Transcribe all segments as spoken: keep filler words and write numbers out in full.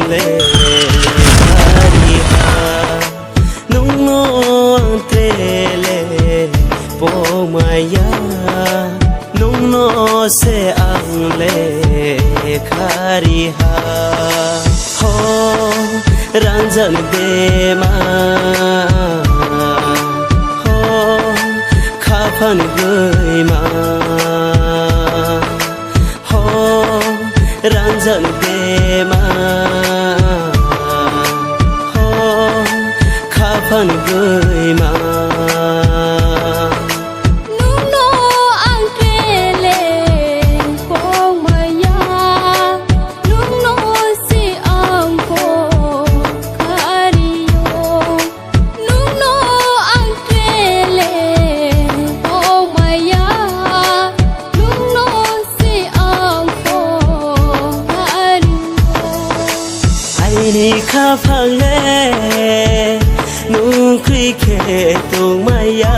le kariha, nungno ang trele pongmaya, nungno se ang le kariha. Ho rangjak bema, ho khaphang bwima, ho rangjak bema, ho khaphang bwima. Nungno ang kele pongmaya, nungno se ang pong khario. Nungno ang kele pongmaya, nungno se ang pong khario. Aini khaphang le nung kwrwi khe tongmaya,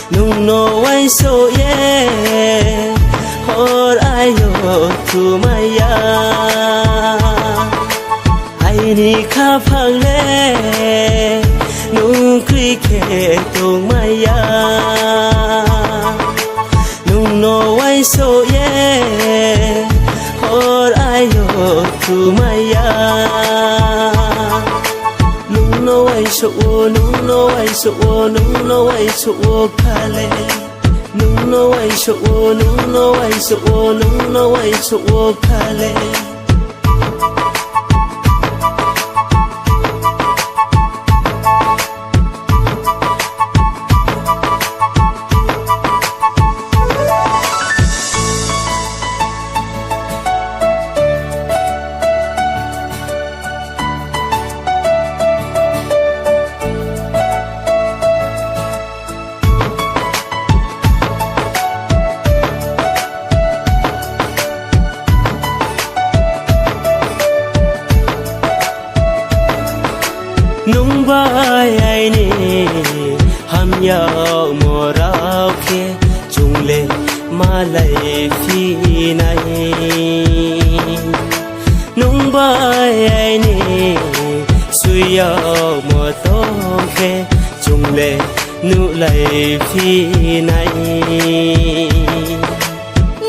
nungno uansuk ye hor ayo thumaya. Aini khaphang le nung kwrwi khe tongmaya, nungno uansuk ye hor ayo thumaya. Nungno uansuk o, nungno uansuk o, nungno uansuk o khale. Nungno uansuk o, nungno uansuk o, nungno uansuk o khale. Nung bai aini hamyamo rok khe chwng le malai phinai. Nung bai aini suiyamo tong khe chwng le nuhlai phinai.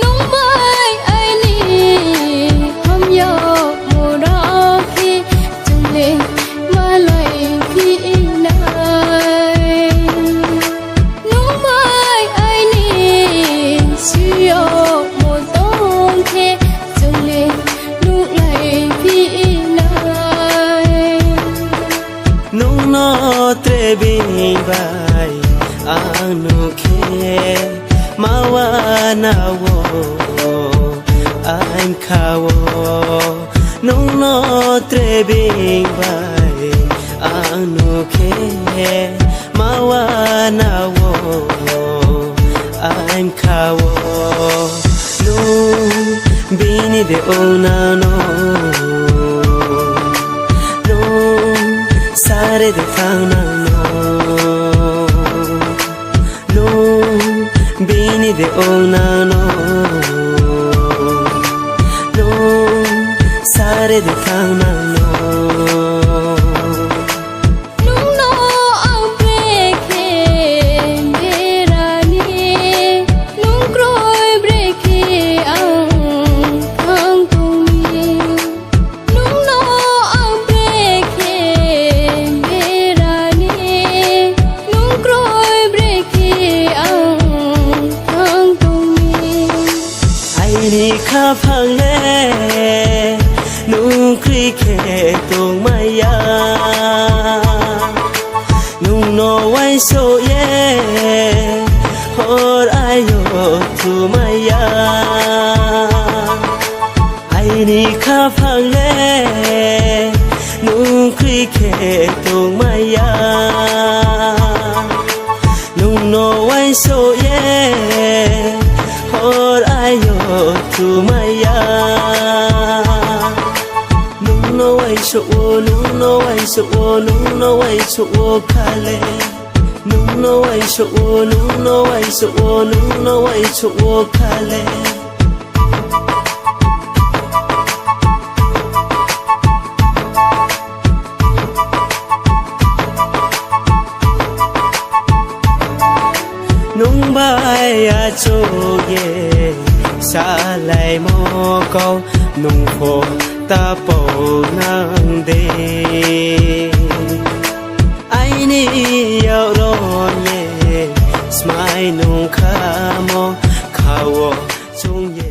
Nung bai aini hamyamo rok khe chwng le malai phinai. Nung bai aini suiyamo tong khe chwng le nuhlai phinai. Nungno trebing bai ang nukhe mawana o ang khawo. Nungno trebing bai ang nukhe mawana o ang khawo. Nung bini de ong nano, nung sare de thang nano, nung bini de ong nano, nung sare de thang nano. Nungno ang brekhe berani, nung kroi brekhe ang thang tongni. Nungno ang brekhe berani, nung kroi brekhe ang thang tongni. Aini khaphang le nung kwrwi khe tongmaya, nungno uansuk ye hor ayo thumaya. Aini khaphang le nung kwrwi khe tongmaya, nungno uansuk ye hor ayo thumaya. Nungno uansuk o, nungno uansuk o, nungno uansuk o khale. Nungno uansuk o, nungno uansuk o, nungno uansuk o khale. Ko tapo nang de. Aini yauro ye smai nung khamo khao chung ye.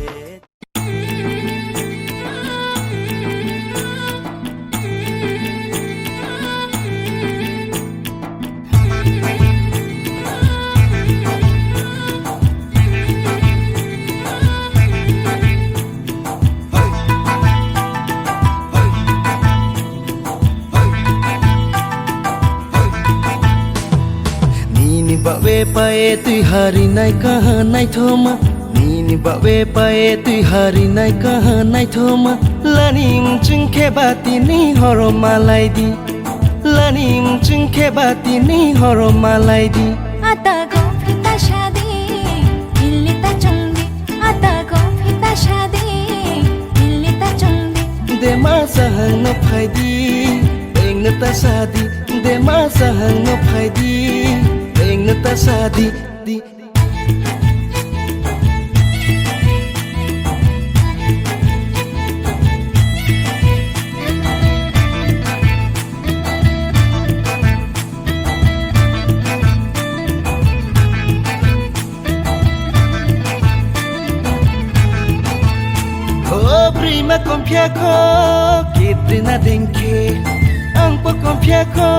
Nini bawe pae tui hari nai kaha nai thoma. Nini bawe pae tui hari nai kaha nai thoma. Lani mchung khe bati ni horo malai di. Lani mchung khe bati ni horo malai di. Ata go phita shadi, ilita chongdi. Ata go phita shadi, ilita chongdi. Dema sahang no phaidi, beng no ta sadi. Dema sahang no phaidi, beng no ta sadi. O brima kompya kho, kitrina dengkhe. Ang po kompya kho,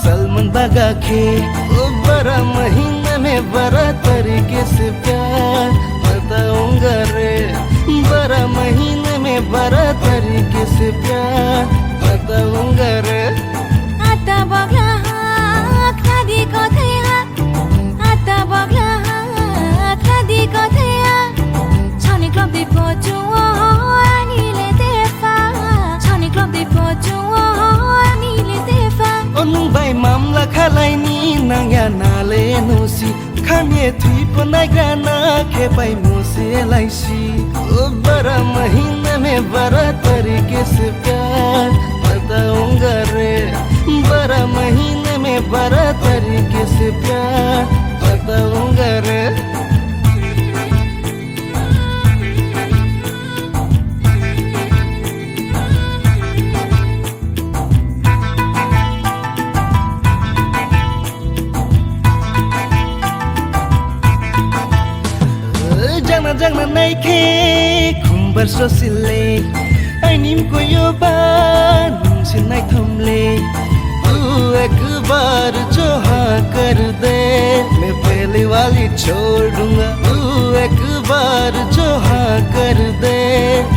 Salman baga khe. O bara mahina mein bara tarike se pyar, bataunga re. Bara mahina mein bara tarike se pyar, bataunga re. Ata bagla ha, khadi kothai ha. Ata bagla ha, khadi kothai ha. Soni klop di pochu o, ani le tefa. Soni klop di pochu o, ani le tefa. O nung bai mamla khalai ni nang ya nale no si. Khamye thui ponai grana khe pai mo se lai si. O bara mahina mein bara tarike se pyar, bataunga re. Bara mahina mein bara tarike se pyar, bataunga re. Jangna jangna naikhe khumbar so sile, ainim koyo ba nung sinai thomle. Tu ek bar jo ha kar de, main pehle wali chhod dunga. Tu ek bar jo ha kar de,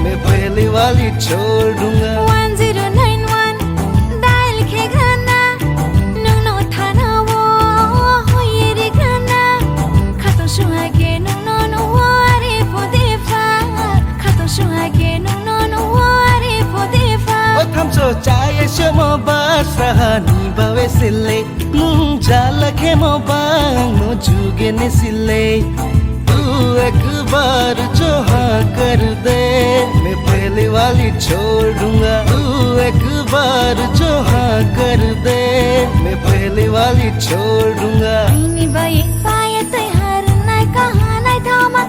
main pehle wali chhod dunga. One zero nine one dial khe grana, nung no thana o hoye ri grana. Khatung sung hai khe nung no no o are pho de pha. Khatung sung hai khe nung no no o are pho de pha. O thamso chaya somo ba sahani bawe sile. Nung jala khemo bang no juge ne sile. Tu ek bar jo ha kar de, main pehle wali chhod dunga. Tu ek bar jo ha kar de, main pehle wali chhod dunga. Aini bai paye tui har nai kaha nai thoma.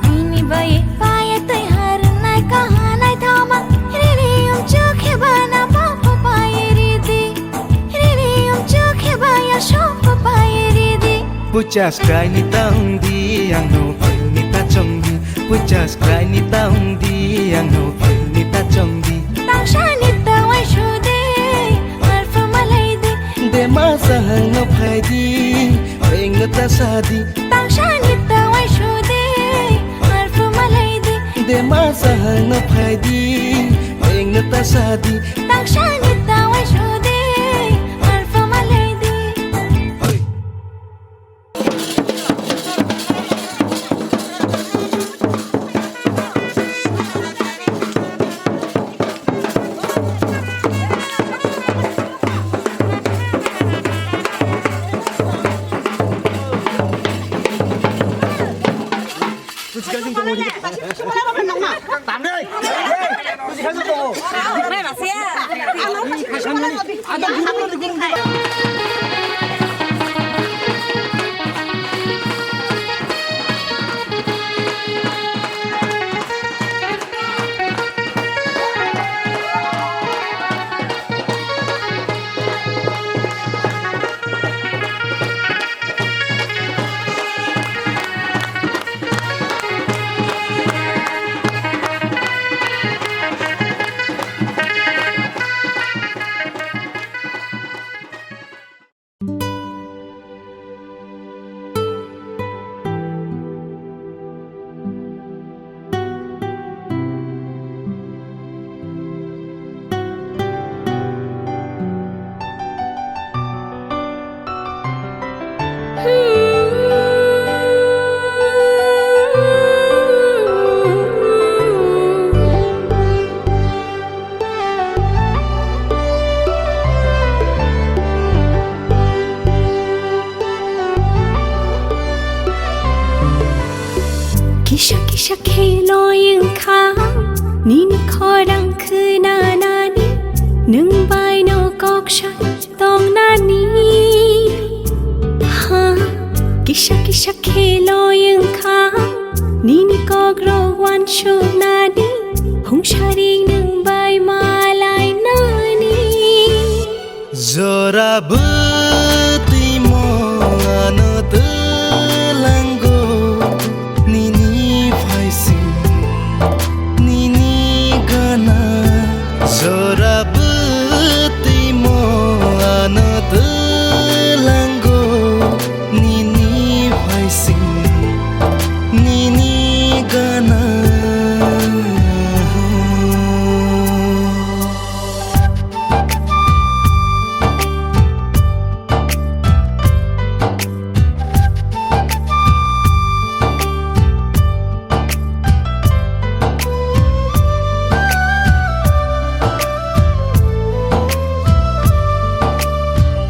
Aini bai paye tui har nai kaha nai thoma. Riri um chukhe bana papa paye ridi. Riri um chukhe baya shop paye ridi. Pucha skrai ni ta ungdi, ang no pil ni ta chongdi. Pucha skrai ni ta ungdi, ang no pil ni ta chongdi. Tangsa ni ta wai shude, marfa malai di. Dema sahang no phaidi, beng no ta sadi. Tangsa ni ta wai shude, marfa malai di. Dema sahang no phaidi, beng no ta sadi. Tangsa ni ta wai shude, marfa malai di. Kisa khe loi wngkha nini khorang khwnanani, nwng bai no kok sa tongnani. Ha, kisa kisa khe loi wngkha nini kok rok uansuknani, hungsari nwng bai malai nani. Jora bwtwi mo ano twlango nini phaising nini gana. Jora bwtwi mo ano twlango nini phaising nini gana.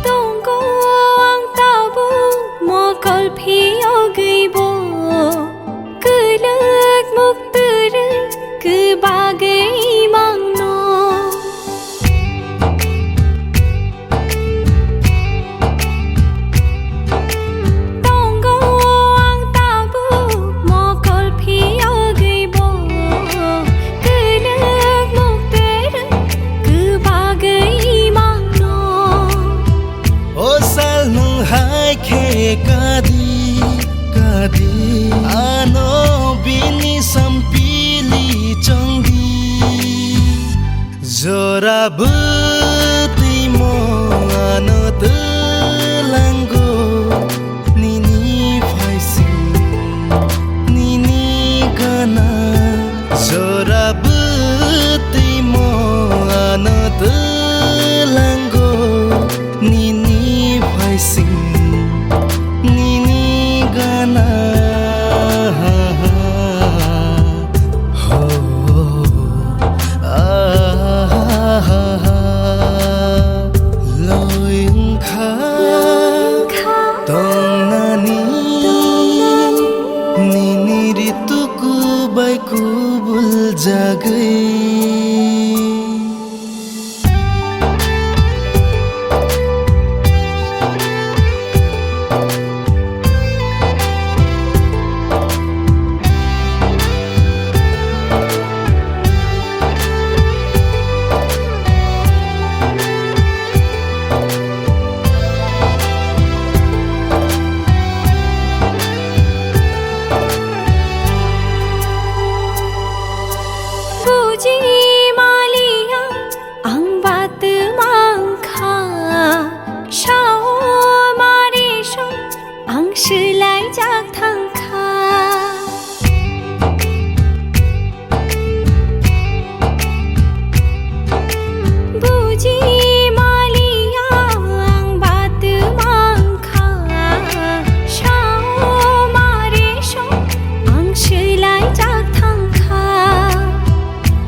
Tongo ang tabuk mokol phiyogwi bo. Kwlwk muktwrwk kwbagwi mangno. Tongo ang tabuk mokol phiyogwi bo. Kwlwk muktwrwk kwbagwi mangno. O sal nwng hai khe kadi, kadi. Ano bini sampili chongdi. Jora bwtwi mo ano twlango nini phaising nini gana. Jora bwtwi mo ano twlango nini phaising nini gana. Ho, ah, loi wngkha tongnani nini rituk bai kubul jagwi. Buji maliya ang bat mangkha, sao mari so ang swlaijak thangkha. Buji maliya ang bat mangkha, sao mari so ang swlaijak thangkha.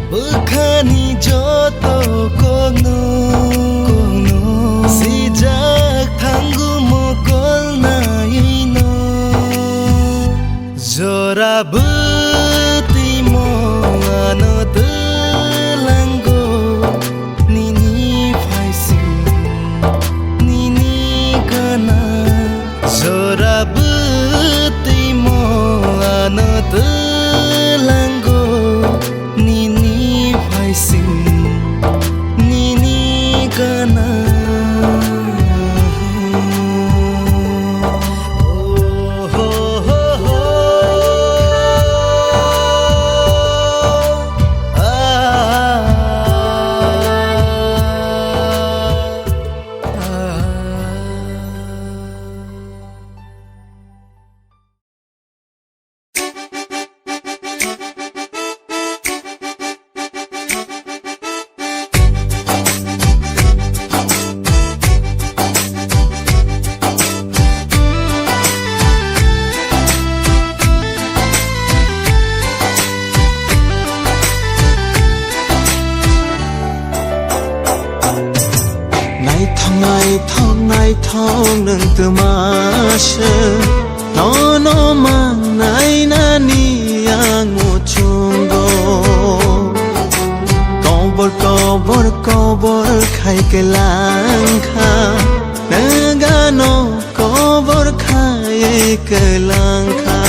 Bwkhani joto kokno, kokno swijak thango mokol naino. Jora bwtwi mo ano twlango nini phaising nini gana. Jora bwtwi mo ano twlango nini phaising nini gana. Naithok, naithok, naithok nwng twma se. Nono mangnai na Ni ang muchungo kobor kobor kobor khai kelang kha, nagano kobor khai kelang kha.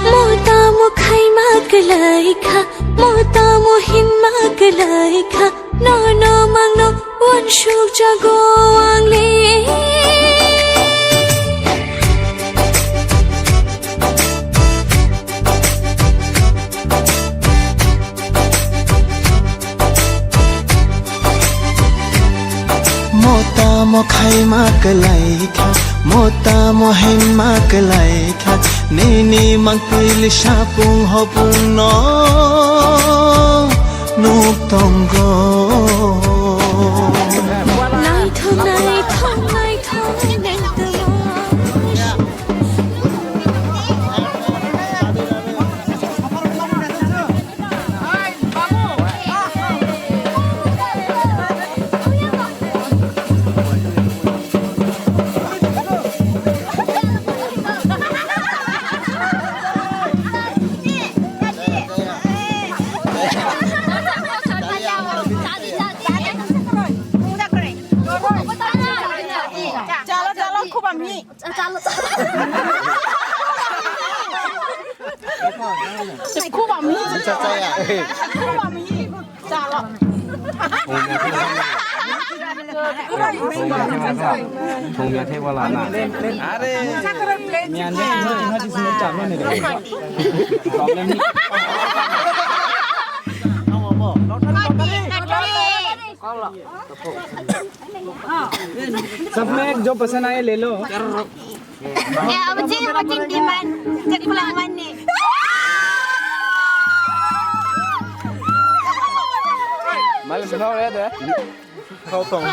Mo tamo khaima kwlai kha, mo tamo himma kwlai kha, nono mangno uansuk jago ang le. Mo tamo khaima kwlai kha, mo tamo himma kwlai kha, nini mangpili sapung hopung no nuk tongo. Naithok, naithok, naithok, naithok. Chalo, chalo, khubam hi. Chalo, chalo. Khubam hi. Khubam hi. Chalo. Thongya thai wala na. Are. Mian de, emergency no chalo ne. Problem ni. सब में एक जो पसंद आए ले लो। Eh, abang cik, abang cik demand. Cek pulang mana? Malam kenal ya deh. Kau tong.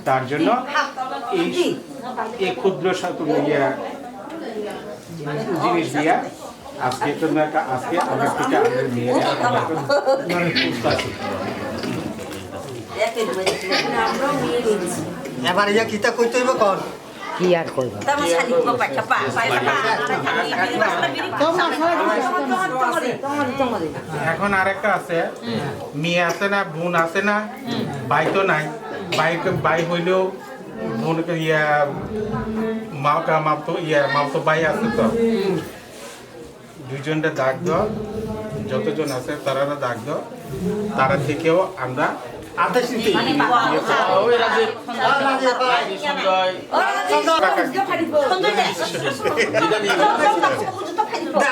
তার জন্য এই, এই ক্ষুদ্র সামান্য ইয়ে জিনিস দিয়া আজকে তোমরা একটা, আজকে আমরা থেকে আমাদের মেয়েরা আমরা একটা মানে সুস্থ আছি। এবার ইয়া কিতা কইতে হইব কর? কি আর কইব? এখন আরেকটা আছে, মেয়ে আছে না, বোন আছে না, ভাই তো নাই, ভাই, ভাই হইলেও বোন, ইয়া, মা, মা তো, ইয়া, মা তো ভাই আছে তো। দুইজনটা ডাক দাও, যতজন আছে তারা ডাক দাও, তারা থেকেও আমরা আদেশ নিতে। ওই রাজীব, সঞ্জয়।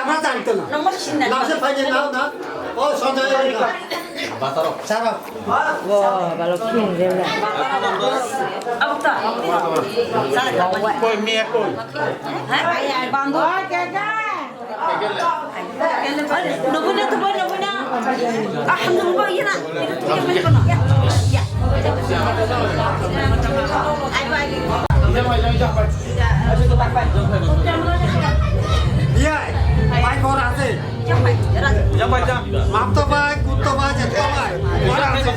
আমরা জানতো না। নাম সে ফাইলে নাও না। ও Sanjay. Wow, balok king gela. Koi, mia koi. Nubuna tu boy nubuna. Ah, nubuna ina. Ya, ya. Iya, mai kor ase. Mapto bai, kutto bai, jetto bai. Kor ase.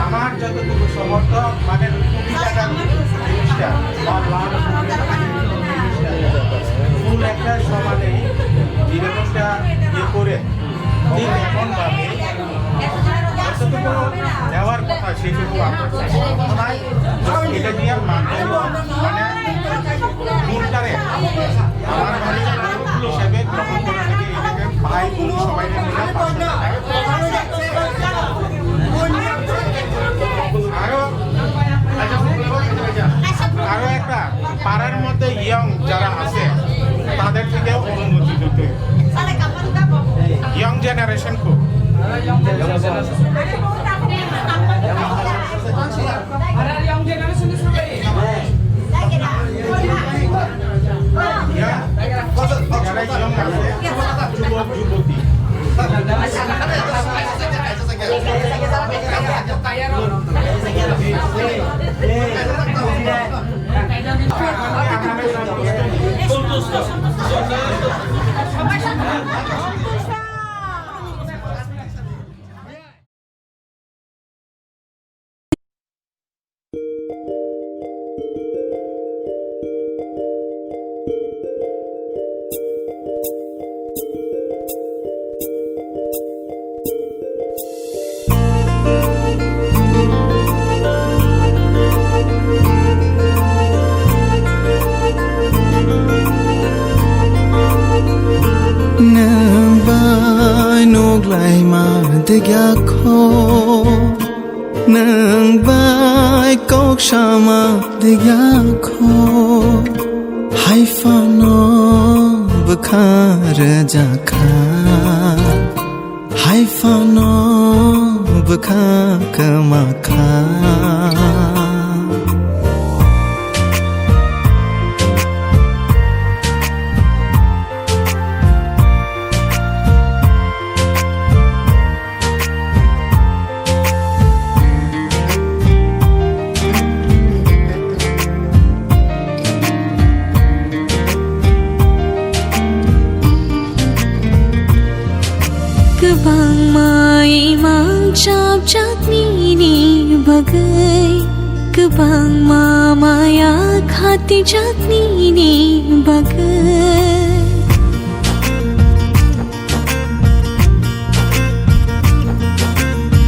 আমার যতটুকু সমর্থক, মানে, কুড়ি টাকার জিনিসটা বা লাখ জিনিসটা, ফুল একটা সমানে যেরকমটা ইয়ে করে, ঠিক এমনভাবে যতটুকু দেওয়ার কথা, সেটুকু আমরা করতে পারি। এটা দিয়ে মাধ্যমে, মানে, ভুলটারে আমার ভাই হিসেবে গ্রহণ করে থাকে, এটাকে ভাই বোন সবাই মিলে পাশে থাকবে। আরো, আরো একটা পাড়ার মধ্যে ইয়ং যারা আছে, তাদের থেকেও অনুমতি দিতে। ইয়ং জেনারেশন খুব। ইয়ং, যারা ইয়ং আছে, যুবক যুবতী। Nwng bai nuk laima degya kho, nwng bai kok sama degya kho, hai phano bwkha rwjakha. Hai phano bwkha kwma kha. Kwbangma imang chapjak nini bagwi, kwbangma maya khatijak nini bagwi.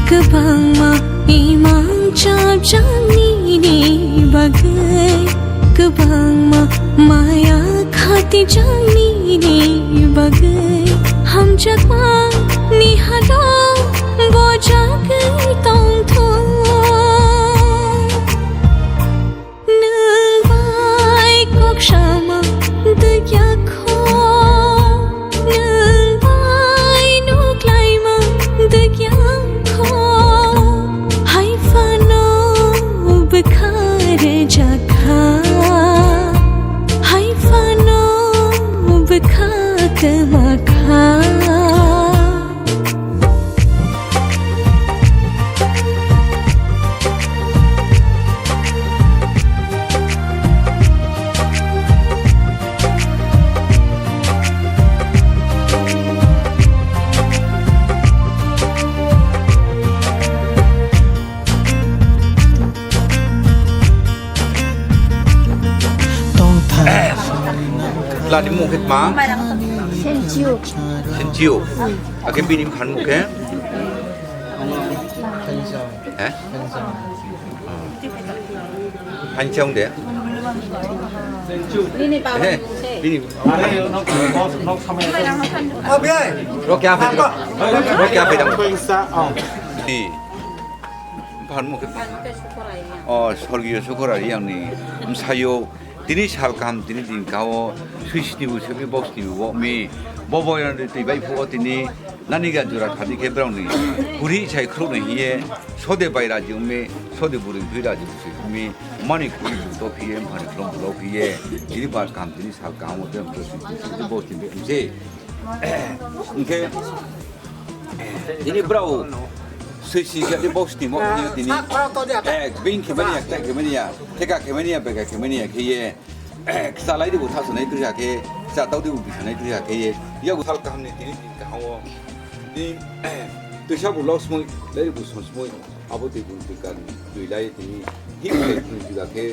Kwbangma imang chapjak nini bagwi, kwbangma maya khatijak nini bagwi, hamjakma ni hado bojagwi tongthok. Nwng bai kok sama dwkya kho, nwng bai nuk laima dwkya kho, hai phano Lani mung khe tma? Senchiu. Senchiu. Ake bini phan mung khe? He? Phan chong de? Bini baba. He, bini. Ro kya phan? Ro kya phan? Ni. Phan mung khe? O, sorgiyo Sukur Ari yang ni. Msayo. Tini sal kaham, tini din kaham o sui sini bo semi box ni bo mi bo bo yang twi bai phuo tini nani ga jura khadi khe brao ni puri sai khru ni hiye sode bai raji umi sode buri phi raji umi mani khuri to phiye mani khrum lo phiye tini ba kaham tini sal kaham o tini box ni je. Hingke, tini brao sui sui khe box ni mo khe tini. Eh, bing khe mania, tak khe mania, theka khe mania, bega khe mania khe ye. Eh, ksalai di butha sunai tuya khe, sa tau di butha sunai tuya khe ye. Ya bu sal kaham ni tini tini kaham o. Ni, eh, tuisa bu los mui, lai bu sos mui. Abo twi bu twi kan twi lai tini. Hi khe twi twi khe,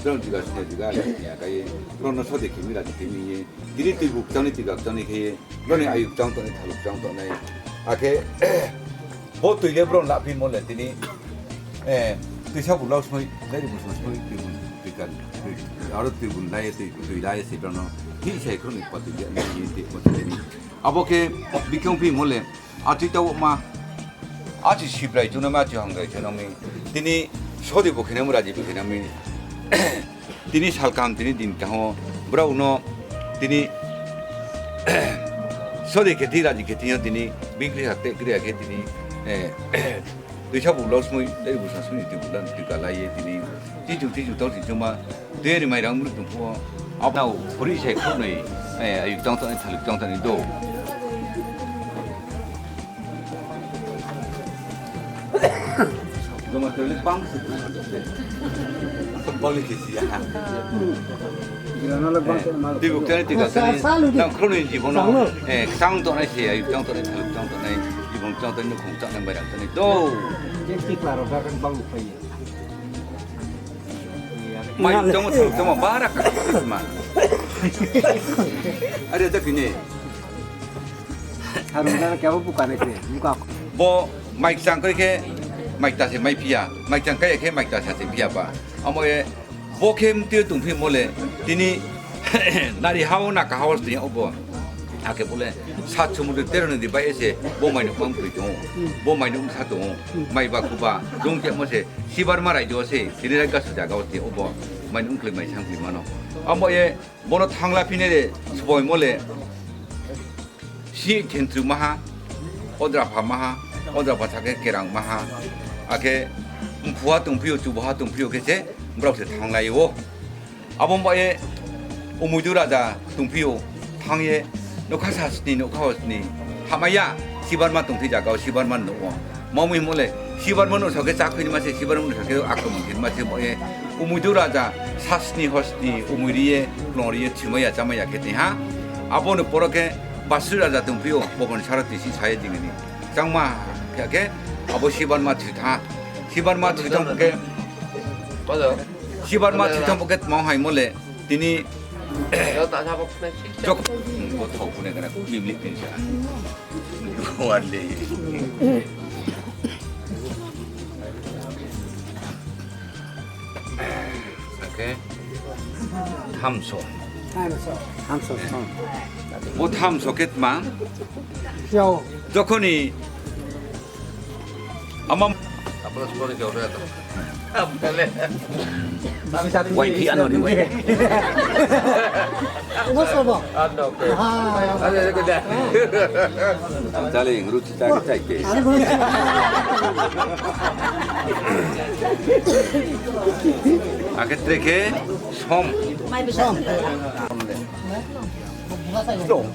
brao twi khe twi khe ya khe ye. Brao no sode khe mira khe mi ye. Tini twi bu tang ni twi khe tang ni khe ye. Boni ayuk chang tongnai, thaluk chang tongnai. Akhe bo twi le bro la phi mo le tini, eh, twisa bu lok soi, dari bu soi, twi bu twi kan, twi, aro twi bu lai, twi, twi lai se bro no. Hi sai khro ni patu ya ni ni ti patu ni. Abo khe bikong phi mo le, a twi ta ma, a chi sibrai chuna ma chi hangrai chuna mi. Tini sodi bu khene mo raji bu khene mi. Tini sal kaham, tini din kaham, borok no tini sode khe twi raji khe twi tini bikri ha te kriya khe tini, eh, twisa bu lok sumui tei bu sa sumui twi bu dan twi ka lai ye tini tiju tiju tor twi chuma twi ri mai rang mruk tung phuo. Abnao phuri sai khok noi, eh, ayuk tong tong thalik tong tong do. Joma tole bang se tu bali ke siya. Tibuk tani tiga tani nang khrono jibono, eh, kchang tongnai se, ayuk kchang tongnai, thaluk kchang tongnai, jibon kchang tongnai, nukhung kchang tongnai, bairang tongnai do. Mai tongmo thaluk tongmo bara ka ma. Are da kine. Haruna kebo buka nai se, buka. Bo mai chang khe mai ta se mai phiya, mai chang kaya khe mai ta sa se phiya ba. Amo e bo khe mtwi tong phi mole tini nari hao na ka hao tini obo. Ake bole sat sumudri tero nodi bai ese bo mai no mang twi tong. Bo mai no sa tong. Mai ba kuba jong te mo se sibar marai do se tini ra gasu jaga o te obo. Mai no khlai mai sang phi mano. Amo e Bono thangla phine de suboimo le si thentru maha, odra pha maha, odra pha thake kerang maha, ake mphua tongphio, chubaha tongphio khe se borok se thanglaio. Abo baye Umuidu raja tongphio, thangye nokha sasni, nokha hosni hamaya, sibarma tongthi jagao, sibarma nuko. Mamui mole, sibarma no sake chakhuini mase, sibarma no sake akromon khe mase, boye Umuidu raja sasni hosni umui riye, klong riye, thimaya chamaya khe twi ha. Aboni poro khe Basri raja tongphio, boboni sara tisi saye dingini. Changma khe khe abo sibarma thwi tha. Sibarma thwi tha khe, sibarma thwi tha khe tmang hai mole, tini Jok, hmm, bo thok phune kana, mimli tin sa. Wale. Okay. Thamso. Thamso. Thamso song. Bo thamso ketma. Yo. Jokhoni ama. Apa sekolah jauh dah. Wai phi ano ni wai. What's up? Ano, okay. Hi. Ano, ano, ano. Ang tali, ngru chita kita ite. Ake treke som. Som. Long.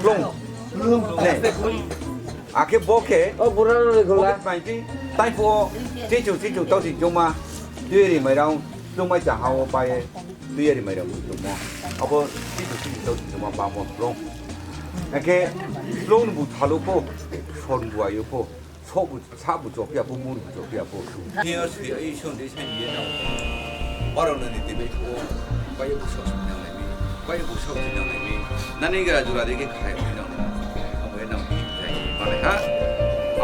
Long. Ne. Akhe bo khe o burano ni gola. Covid nineteen, tai pho chichu chichu tau si joma, tui ri mai rang, tung mai cha hao paye, tui ri mai rang tung mo. Abo chichu chichu tau si joma ba mo plong. Akhe plong bu thalu pho, son bu ayu pho, so bu, sa bu chok ya pho, mur bu chok ya pho. Hiyo si ai son de sai ye na. Oro na ni te be ko, paye bu so nang le mi. Bai busa uti nang nai mi. Nani gara jura de ke khai uti nang nai. Abo e nang uti jai. Mane ha.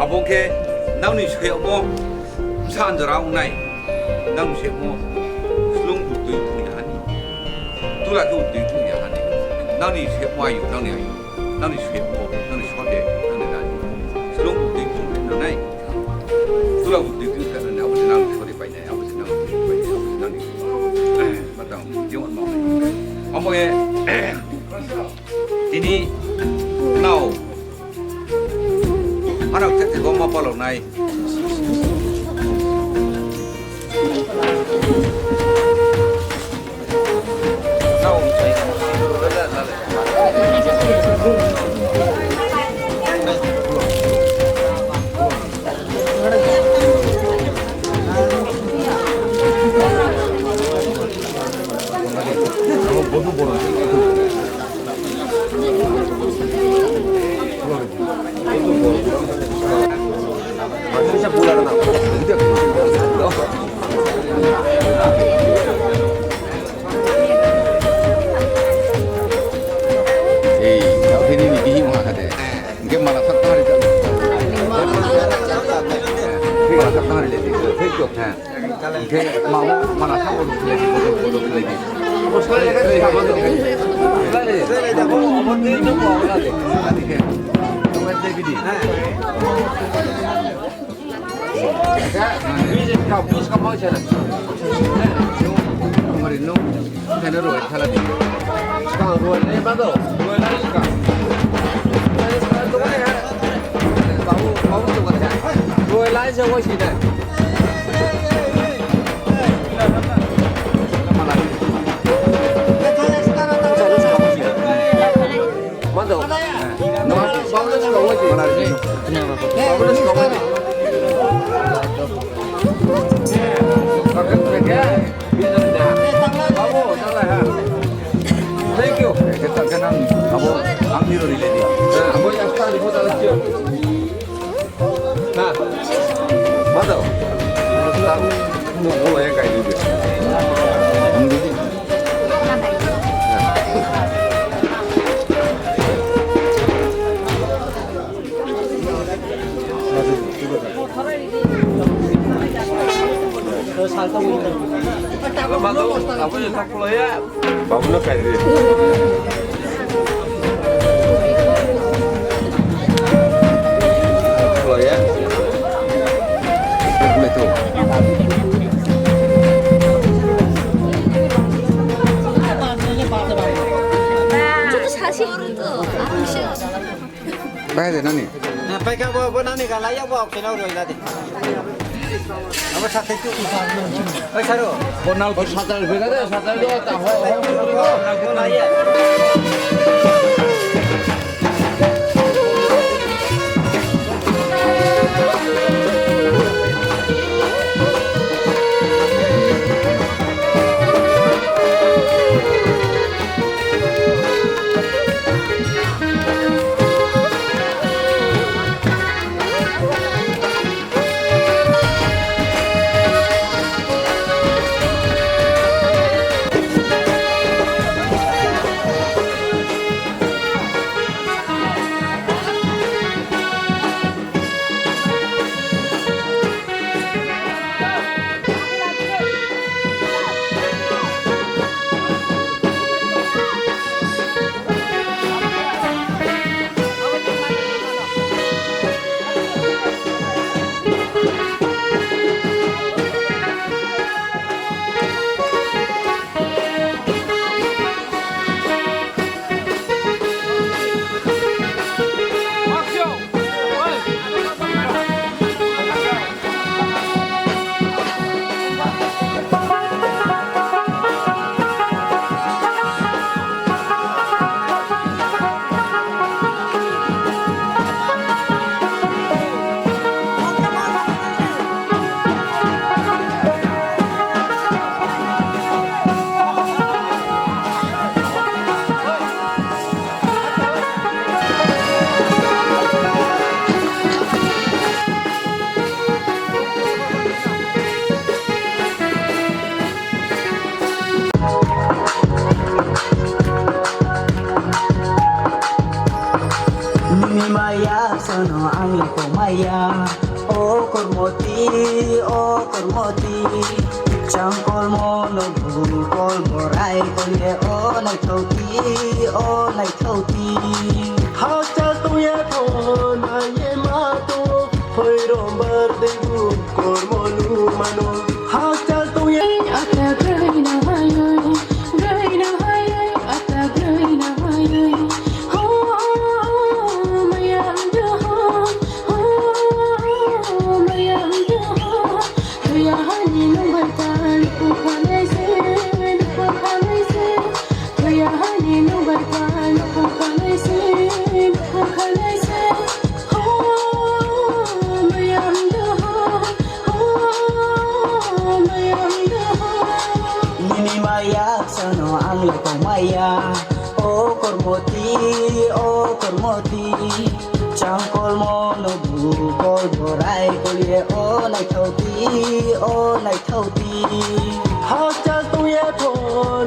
Abo ke nang ni suyok mo. Bsa anjora ungnai. Nang suyok mo. Slung bu tui tui hani. Tula ke tui tui hani. Nang ni suyok mo ayu, nang ni ayu. Nang ni suyok mo, nang ni sonde, nang ni raji. Slung bu tui tui nang nai. Tula bu tui tui nang nai. Abo se nang ni sori pai nai. Abo se nang ni sori pai nai. Abo se nang ni. Matang, jemon mau. Amo e, ini nao. Ano tete goma palo nai. Nao. Ei, kau ini ni bihi mah kade. Hingke mala sak tari. Mala sak tari le. Hei, kok, ha. Hingke mau mana sak bodo khlai di, bodo, bodo khlai di. Khamari no, kena ruai thala di. Skang ruai nai ba do, ruai lai skang. Ruai lai skang tu kaya. Babu, babu tu kaya. Ruai lai se wai si dai. Mado. Babu, babu tu kaya. Babu tu kaya. Thank you. Abo, ang niro rile di. Abo yang tadi mo tala sio. Na. Mado. Mo mo ya kai di. Ang di. Babu no kai di. Lo ya. Bahai de nani? Paikha bo, bo nani ka laiya bo, keno roi la de. Abo sa te tu. Oi saro. Bo nal ko satal bega de, satal do ta ho. Bo laiya. Ano ang lokong maya, o kormoti, o kormoti. Changkol mono bukol borai kole o naithoti, o naithoti. Hakchal tongya pho naiye ma to, hoirom bar deibu kormo lumano. Hakchal tongya. Ata graina hayoi, graina hayoi, ata graina hayoi. Ho, mayam doho, ho, mayam doho. Tuya hani nungbai tan, pukhanai se, pukhanai se. Tuya hani nungbai tan, pukhanai se, pukhanai se. Ho, mayam doho, ho, mayam doho. Nini maya sano ang lokong maya, o kormoti, o kormoti. Changkol mono bukol borai kole o naithoti, o naithoti. Hakchal tongya pho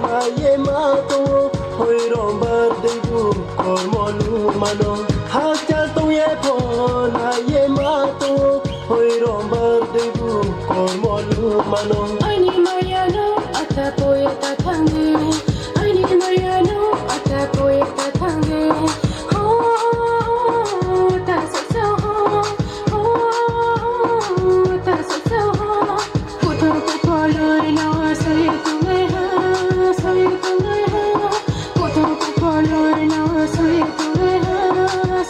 naiye ma to, hoirom bar deibu kormo lumano. Hakchal tongya pho naiye ma to, hoirom bar deibu kormo lumano. Ani maya no ata poya ta thangi, ani maya no ata poya ta thangi. Ho, ta sa sa ho, ho, ta sa sa ho. Kuthor kuthor loi no soi tungai ha, soi tungai ha. Kuthor kuthor loi no soi tungai ha,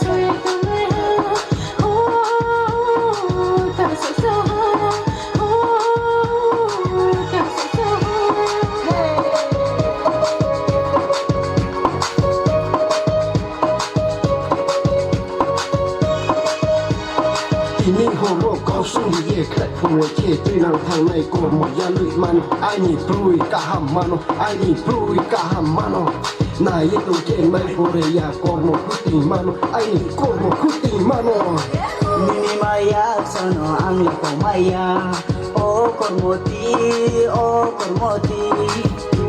soi tungai ha. Ho, ta sa sa ho, ho, ta sa sa ho. Tini horo kosong ye khlai phungo khe twi nang thangnai kormo yalwi mano. Aini brwi kaham mano, aini brwi kaham mano. Nai tong khe nai pore ya kormo khuti mano, aini kormo khuti mano. Nini maya sano ang lokong maya, o kormoti, o kormoti.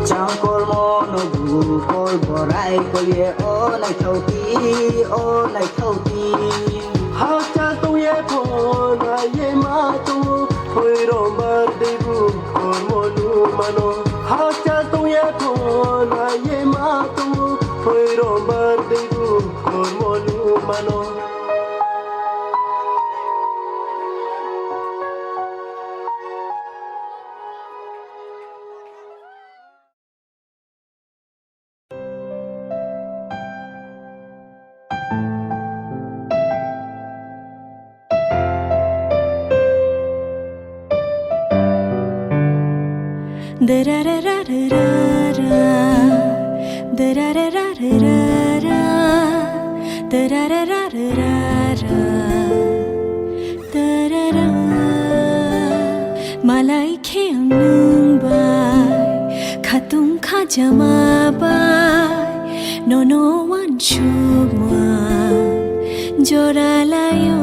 Changkol mono bukol borai kole o naithoti, o naithoti. Hakchal tongya pho naiye ma to, hoirom bar deibu kormo lumano. Hakchal tongya pho naiye ma to, hoirom bar deibu kormo lumano. Malai khe ang nwng bai, khatung khajama bai, nono uansukma jora laio.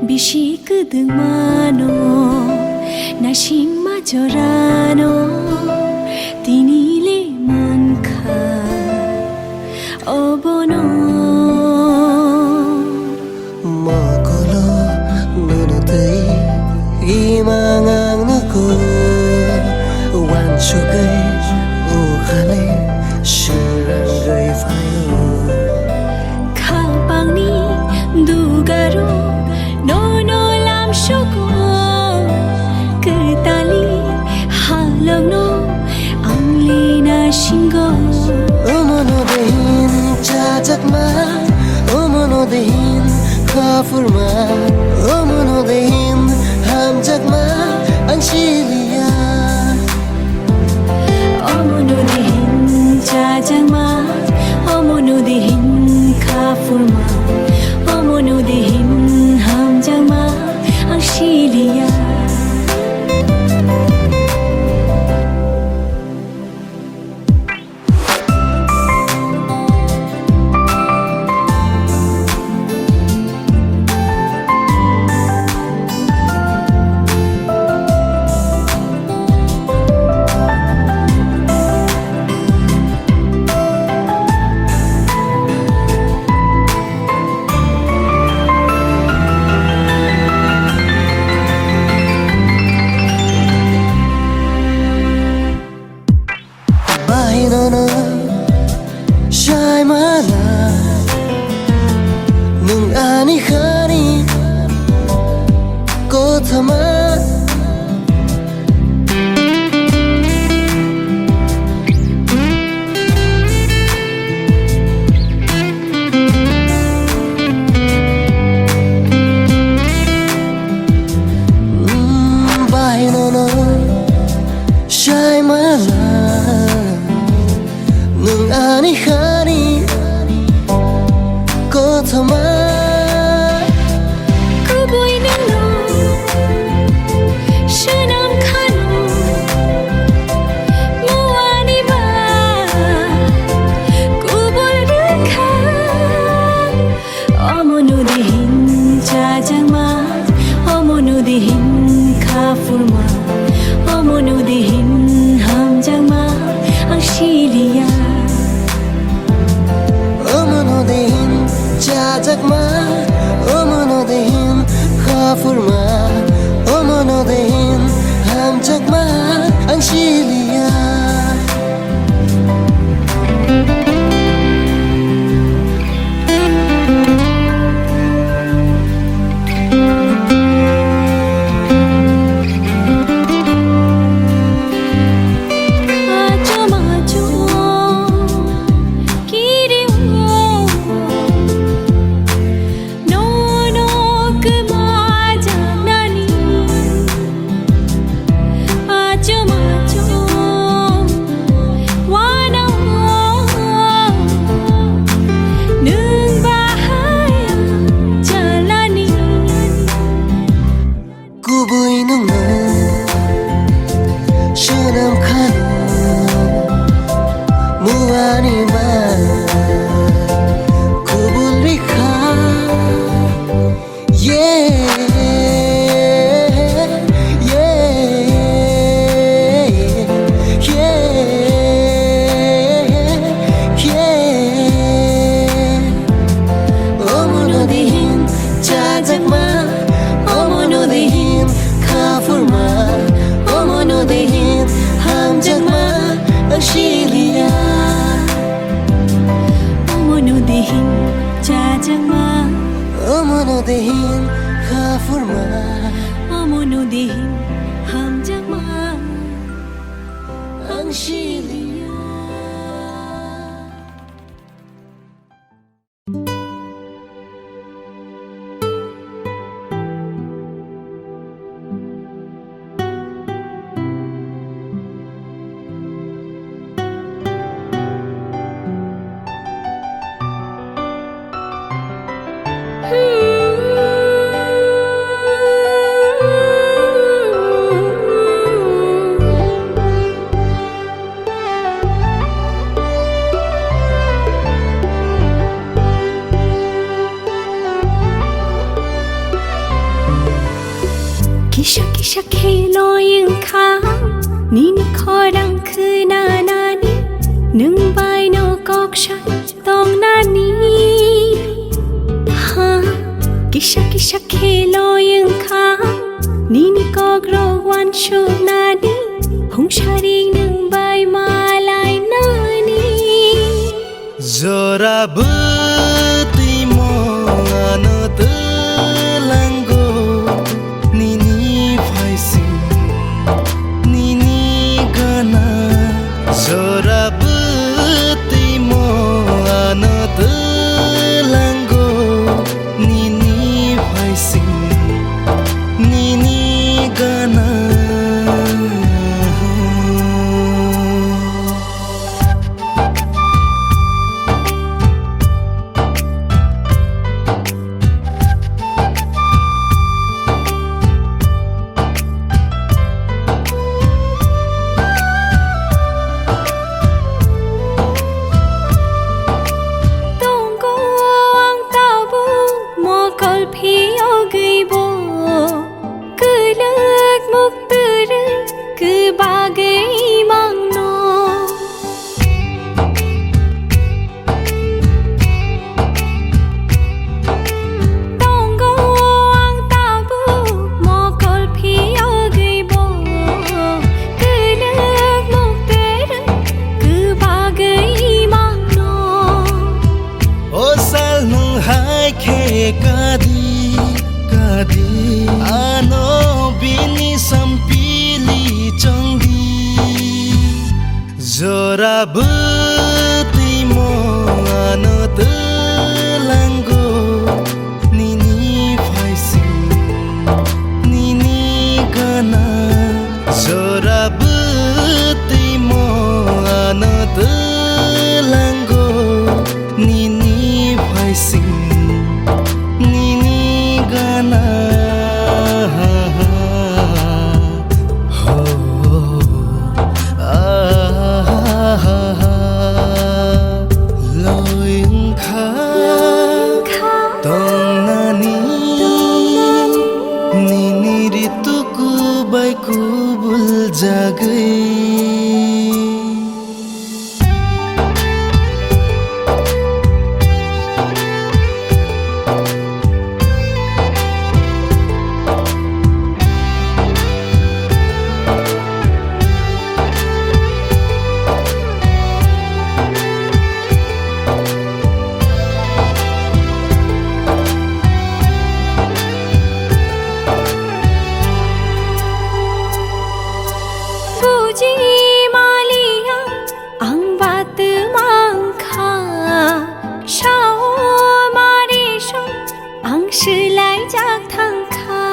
Bisi kwdwngmano, naisingma jorano, tini le mankha obono. Mokolo nono twi imang ang nugo, uansugwi ukhali swrangwi phaio. Khapangni dugaro nono lamsugo, kwtali halokno ang lina singo. Omono dehin chajakma, omono dehin khafurma, omono dehin hamjakma ang siliya. Omono dehin chajakma, omono dehin khafurma, omono dehin hamjakma ang siliya. Kothoma. Mm, bahai nono sai mana. Nwng ani hani kothoma. Kubui nwngno swnam khano muani ba kubul rwkha. Omo nodi hin chajakma, omo nodi hin khafurma, omo nodi hin hamjakma, ang siliya. Omo nodi hin chajakma, omo nodi hin khafurma, omo nodi hin hamjakma, ang siliya. Nono kwma jaknani achom achom uanao nwng bahai jalani. Kubui nwngno swnam khano muani ba kubul rikha. Yeah, yeah, yeah, yeah. Omo nodi hin chajakma, omo nodi hin khafurma, omo nodi hin hamjakma, ang siliya. Omo nodi hin chajakma, omo nodi hin khafurma, omo nodi hin hamjakma, ang siliya. Kisa kisa khe loi wngkha nini khorang khwnanani, nwng bai no kok sa tongnani. Ha, kisa kisa khe loi wngkha nini kok rok uansuknani, hungsari nwng bai malainani. Jora bwtwi mo ano twlango nini phaising nini gana. Jora bwtwi mo ano twlango nini phaising nini gana. Bwtwi mo ano twlango nini phaising nini gana. Jora bwtwi mo ano twlango nini phaising nini gana. Ho, ah, loi wngkha tongnani nini rituku bai kubul jagwi. Buji maliya ang bat mangkha, sao mari song ang swlaijak thangkha.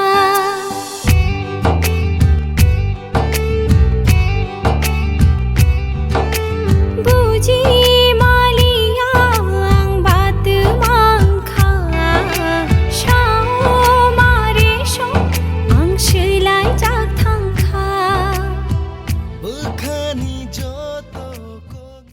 Buji maliya ang bat mangkha, sao mari song ang swlaijak thangkha. Bwkhani joto kok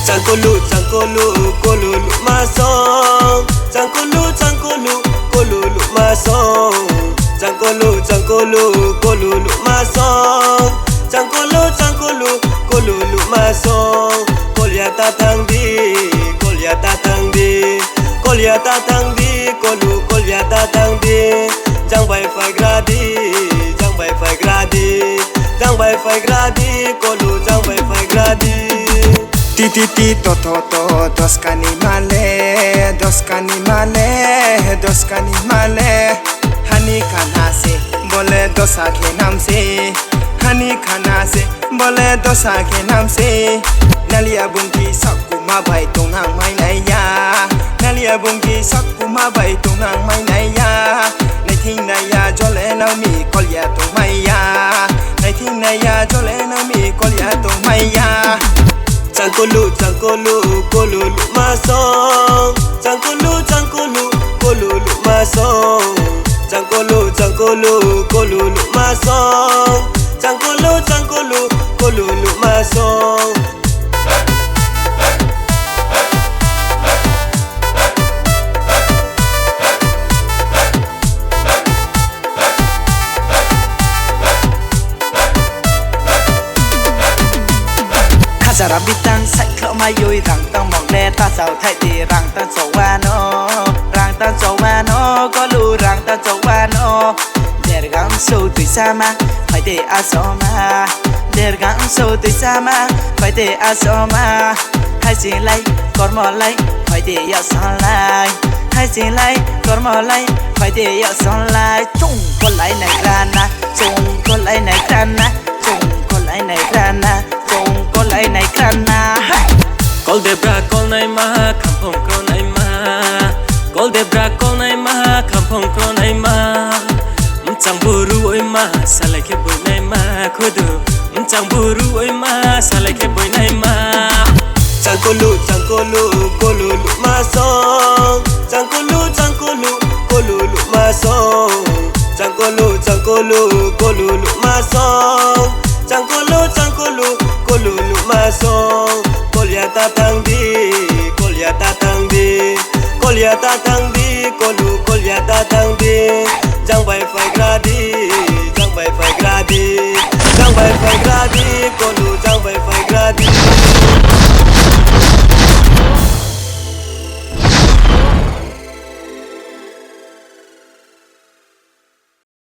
Changkulu, changkulu, kolulu masong. Changkulu, changkulu, kolulu masong. Changkulu, changkulu, kolulu masong. Changkulu, changkulu, kolulu masong. Kolya ta thangdi, kolya ta thangdi. Kolya ta thangdi, kolu kolya ta thangdi. Jang bai phaigradi, jang bai phaigradi. Jang bai phaigradi, kolu jang bai phaigradi. Ti ti ti to to to, doskani male, doskani male, doskani male. Hani khana se, bole dosa khe nam se. Hani khana se, bole dosa khe nam se. Naliya bungki sak kuma bai tongnang mai naiya. Naliya bungki sak kuma bai tongnang mai naiya. Naithing naiya jole nangni kolya tongmaiya. Naithing naiya jole nangni kolya tongmaiya. Changkulu, changkulu, kolulu masong. Changkulu, changkulu, kolulu masong. Changkulu, changkulu, kolulu masong. Changkulu, changkulu, kolulu masong. Khajara bitang saikhlo mayui rang tang mok le ta chao thai di rang tang chowano, rang tang chowano, kolu rang tang chowano. Dergang so tui sama, phai de asoma. Dergang so tui sama, phai de asoma. Hai sing lai, kormo lai, phai de ya san lai. Hai sing lai, kormo lai, phai de ya san lai. Chung ko lai nai rana, chung ko lai nai rana, chung ko lai nai rana, chung ko lai nai rana. Hai! Kol debra kol nai maha, khampong kol nai maha. Kol debra kol nai maha, khampong kol nai maha. Mchang buru oi maha, salai khe bui nai maha, khudu. Mchang buru oi maha, salai khe bui nai maha. Changkulu, changkulu, kolulu masong. Changkulu, changkulu, kolulu masong. Changkulu, changkulu, kolulu masong. Changkulu, changkulu, kolulu masong. Kolya ta thangdi, kolya ta thangdi. Kolya ta thangdi, kolu kolya ta thangdi. Jang bai phaigradi,